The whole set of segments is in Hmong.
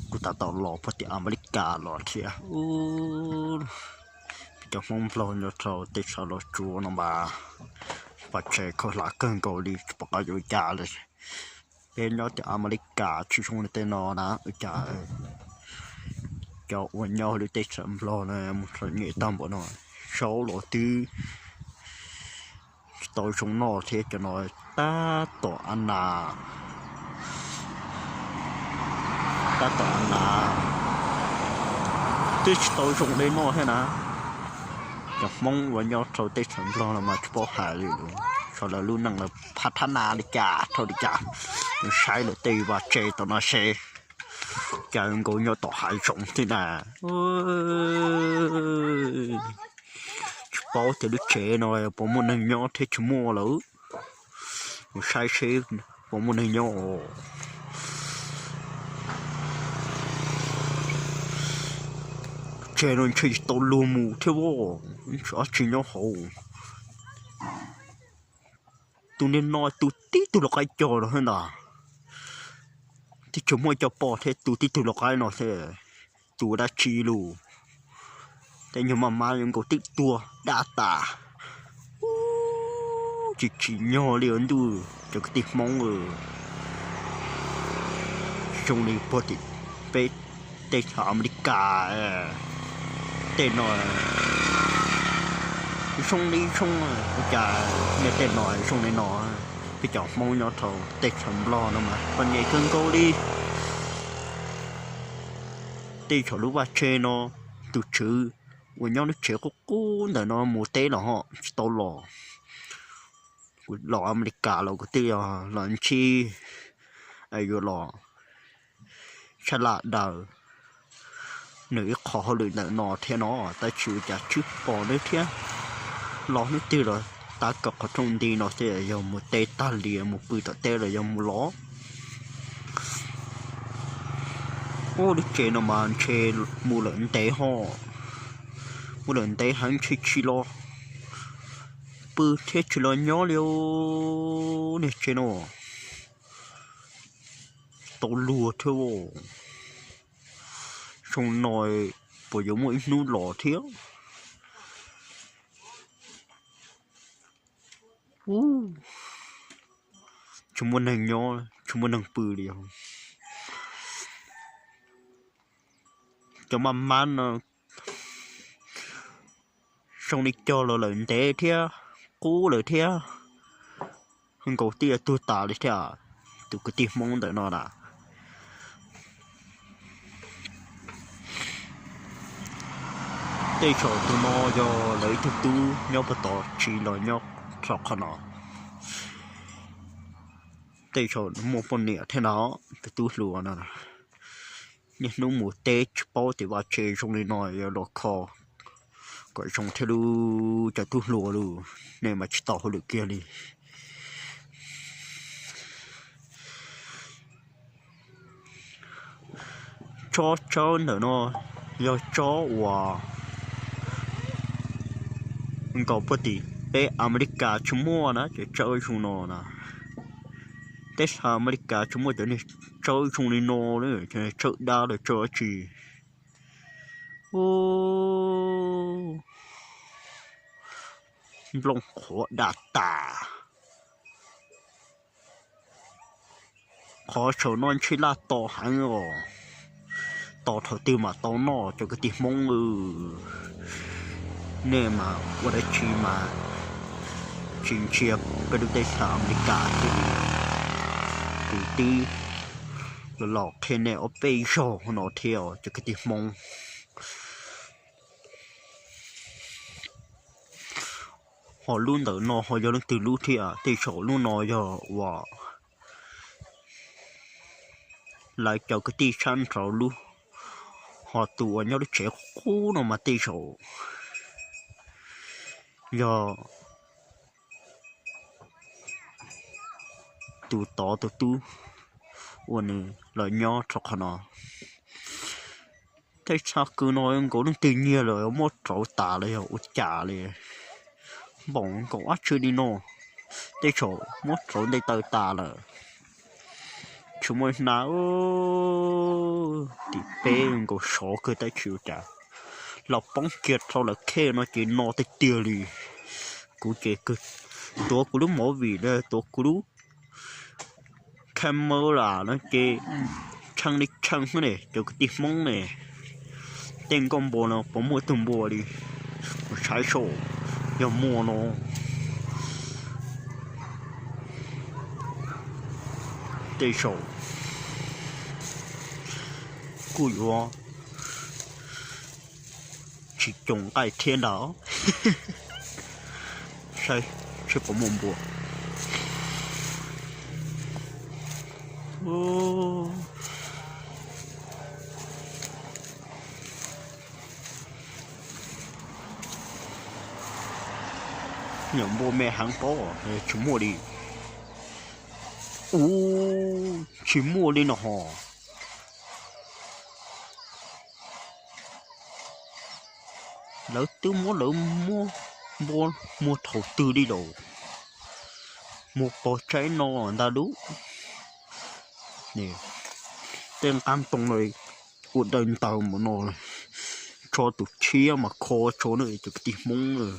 Kuv tab tom los puag tim Amelikas los thiab. Peb cov Hmoob Nplog nyob rau teb chaws Los Tsuas no mas, pas tsev khaub hlab kawg nkaus li tsis pom qab yuav ua cas li. Peb nyob tim Amelikas tsis zoo li tej no na ua cas. Cov uas nyob lub teb chaws Nplog no mus txom nyem tag npaum no, zaub los twb tsis tau zoo noj thiab cov no tab tom a nas, tab tom a nas twb tsis tau zoo li noj thiab na. Cov Hmoob uas nyob rau teb chaws Nplog no mas tsis paub hais li, xyov lawv lub neej lawv phab thab na li cas rau li cas. Saib lawv tej vaj tse tom no seb, cas nkaus nyob tom hav zoov xwb na. Tsis paub tias lub tsev no puas muaj neeg nyob thiab tsis muaj lawm. Mus saib seb puas muaj neeg nyob os. Tsev no ntshe tsis tau luag mus thiab, ob tsi nyob hauv. Tus niag no tu tib tug lau qaib cog no thiab ntag. Twb tsis muaj cov pom thiab, tu tib tug lau qaib no thiab, tu dab tsi lus. Tej nyuag maj mab yuav nkaus twb tuag dab tas. Tsis tsim nyog li ua ntuj cov kwv tij Hmoob. Zoo li puag tim peb teb chaws Amelikas tej no. Zoo li zoo, ua cas nej tej no zoo li no. Peb cov Hmoob nyob rau teb chaws Nplog no mas txom nyem kawg nkaus li. Tej zaum lub vaj tse no, tus tswv uas nyob lub tsev qub qub ntawm no mus teb los ho tsis tau los. Kuv los Amelikas los kuv twb yog los ntsib, yuav los sab laj daws nws ib qho hauj lwm ntawm no thiab no, tab sis ua cas tsis pom nws thiab. Los hnub twg los tav kom qhov rooj nti no xwb, yog mus teb tag li mus pw tom teb los yog mus los. Ub, lub tsev no mas ntshe mus lawm ntev ho, mus lawm ntev heev ntshe tsis los pw thiab tsis los nyob li niag tsev no. Tau luag thiab. Xyoo no puas yuav muaj ib hnub los thiab. Tsis muaj neeg nyob tsis muaj neeg pw li. Cov maj mab no zoo li cog los lawm ntev thiab, qub lawm thiab, nkaus twb yuav tuag tas li thiab. Tus kwv tij Hmoob ntawm no na, tej zaum tus no yog lawv ib tug tub nyob puag tod tsiv los nyob rau qhov no. Tej zaum muaj poj niam thiab no, tus tub hluas no. Niaj hnub mus teb tsis paub tias vaj tse zoo li no yuav los kho kom zoo thiab lub cov tub hluas lus, nej mas tsis tau hauj lwm kiag li. Tsob tsawb ntawm no yog tsob uas nkaus puag tim peb Amelikas tsis muaj na, cov tsawb zoo no na. Teb chaws Amelikas tsis muaj cov niag tsawb zoo li no, tsawb dab los tsawb dab tsi. Nplooj qhuav daj tas. Qhov saum no ntshe laj to heev os. To thaum twg mam tau noj cov kwv tij Hmoob. Nej mas ua dab tsi mas tsis ntsia peb lub teb chaws Amelikas thiab. Kuv twb los los qhia nej ob peb zaug no thiab cov kwv tij Hmoob. Ho lub ntawm no ho yog leej twg lub thiab? Tej zaum lub no yog uas lawv cov kwv tij sab nraud lub, ho tus uas nyob lub tsev qub no mas tej zaum yog tus tod tus tub uas nws los nyob rau qhov no. Tej tshaj kwv no nkaus leej twg nyiag lawm muab rauv tas los yog ua cas li. Npaum nkaus dab tsi li no, tej zaum muab rauv nte taw tas lawm. tsis muaj hnav, tim peb nkaus sov kawg tab tsis ua cas. Los poob kiag rau lawv khej no ces no tiag tiag li. Kuv ces tuav kuv lub movie, tuav kuv lub camera no ces tshee li tshee ne cov kwv tij Hmoob ne. Tej nkoj npua no puas muaj tug npua li, mus saib saib yog muaj no. Tej zaum kuj yuav tsis coom nqaij thiab ntag. Saib seb puas muaj npua. Nyuam npua me heev pob, tsis muaj li. Ub, tsis muaj li no hos. Lawv twb muab lawv muab npua muag thaum twg li los, muag pog tsaib no ntag lub. Tej nqaj ntoo no ua daws ntaws mus no, tso tus tshiab mas kho tso na cov kwv tij Hmoob.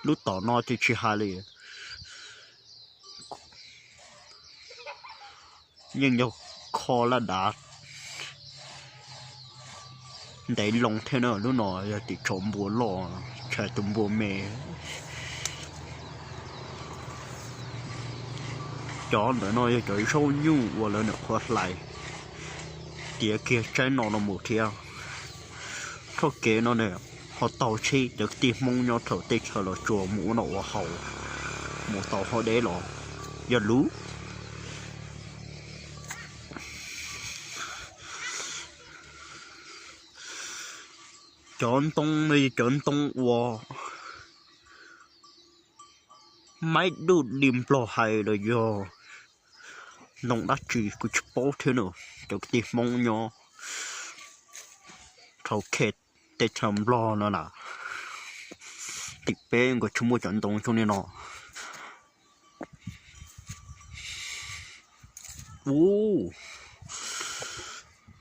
Lub tom no ces tsis hais li, yeej yog kho laj dav ntev loo thiab na. Lub no yog tim tso npua loj, tshais tus npua me. Cov ntawm no yog cov zaub nyuj uas lawv nyuam qhuav hlais tiav kiag tsaib no no mus thiab. Txoj kev no ne ho taug tsheb cov kwv tij Hmoob nyob rau teb chaws Los Tsuas mus ua noj ua haus, mus tau hauv deb los yog lub. Cov ntoo no yog cov ntoo uas maib duj di Nplog hais los yog ntoo dab tsi kuv tsis paub thiab na. Cov kwv tij Hmoob nyob rau khej teb chaws Nplog no na, tim peb nkaus tsis muaj cov ntoo zoo li no. Ub,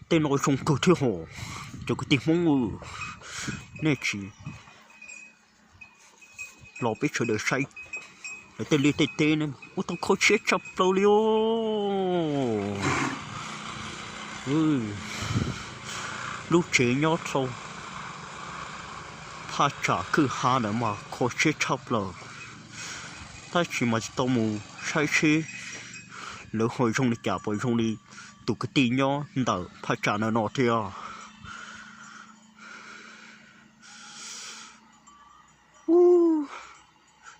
tej no zoo kawg thiab hos. Cov kwv tij Hmoob, nej tsis los peb sawv daws saib lawv tej liaj tej teb ne, ua tau kho siab tshaj plaws li os. Lub tsev nyob rau thaj tsam kwj ha ntawd mas kho siab tshaj plaws, tab sis mas tsis tau mus saib seb lawv ho zoo li cas, puas zoo li tus kwv tij nyob ntawm thaj tsam ntawm no thiab.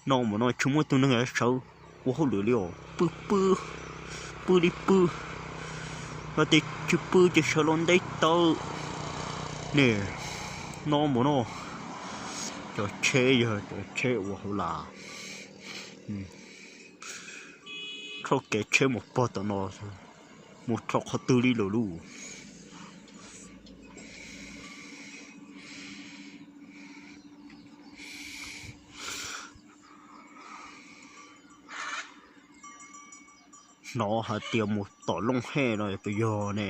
No mus no tsis muaj tus neeg sawv ua hauj lwm li os, pw pw, pw li pw. Yog tias tsis pw ces sawv los nte taw ne. No mus no, cov tsheb yog cov tsheb ua hauj lwm, txoj kev tsheb mus pog tom no, mus rau qhov twg li lawm lauj. Hnov hais tias mus tom Looj Hej no puas yog ne?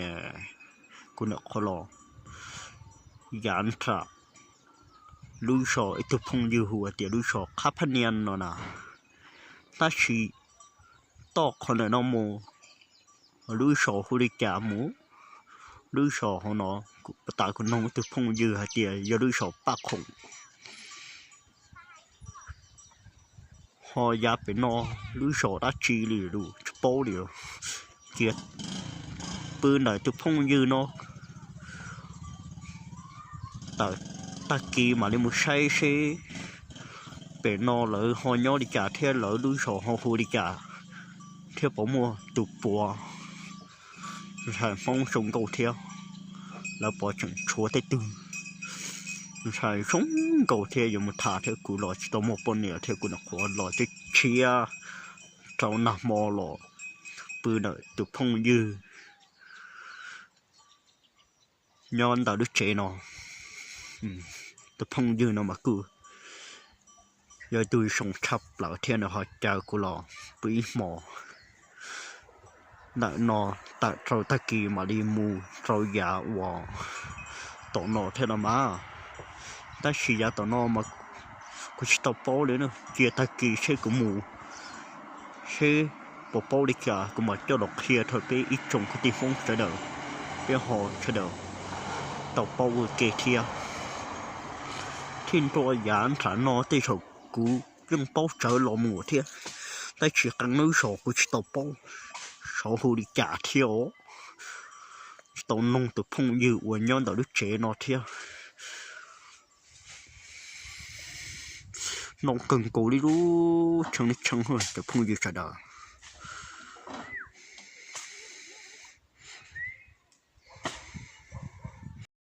Kuv nyuam qhuav los yav nrab lub zos ib tug phooj ywg hu hais tias lub zos Qhab Phab Nias no na, tab sis toj qhov ntawm no mus lub zos hu li cas mus. Lub zos hauv no, tas kuv noog ib tug phooj ywg hais tias yog lub zos Paj Khoom. Ho yav pem no lub zos dab tsi li lus tsis paub li. Cia pw ntawm tus phooj ywg no, tag kis mam li mus saib seb pem no lawv ho nyob li cas thiab lawv lub zos ho hu li cas, thiab puas muaj tus puav ntxhais Hmoob zoo nkauj thiab, lawv puas tseem tshuav tej tug ntxhais zoo nkauj thiab yuav mus tham thiab. Kuv los tsis tau muaj poj niam thiab kuv nyuam qhuav los tshiab tshiab rau nag hmo los pw ntawm tus phooj ywg nyob ntawm lub tsev no. Tus phooj ywg no mas kuj yog ib tug zoo tshaj plaws thiab nws ho caw kuv los pw ib hmos ntawm no tawm rau tag kis mam li mus rau yav uas tom no thiab no mas. Tab sis yav tom no mas kuv tsis tau paub li, cia tag kis seb kuv mus seb puas paub li cas kuv mam coj los qhia rau peb ib tsoom kwv tij Hmoob sawv daws, peb ho sawv daws tau paub ua ke thiab. Thiab nrog yav nram no tej zaum kuv yeej paub tsawv los mus thiab, tab sis qee lub zos kuv tsis tau paub xyov hu li cas thiab os. Tsis tau noog tus phooj ywg uas nyob ntawm lub tsev no thiab. Noo kawg nkaus li lub tshee li tshee cov phooj ywg sawv daws.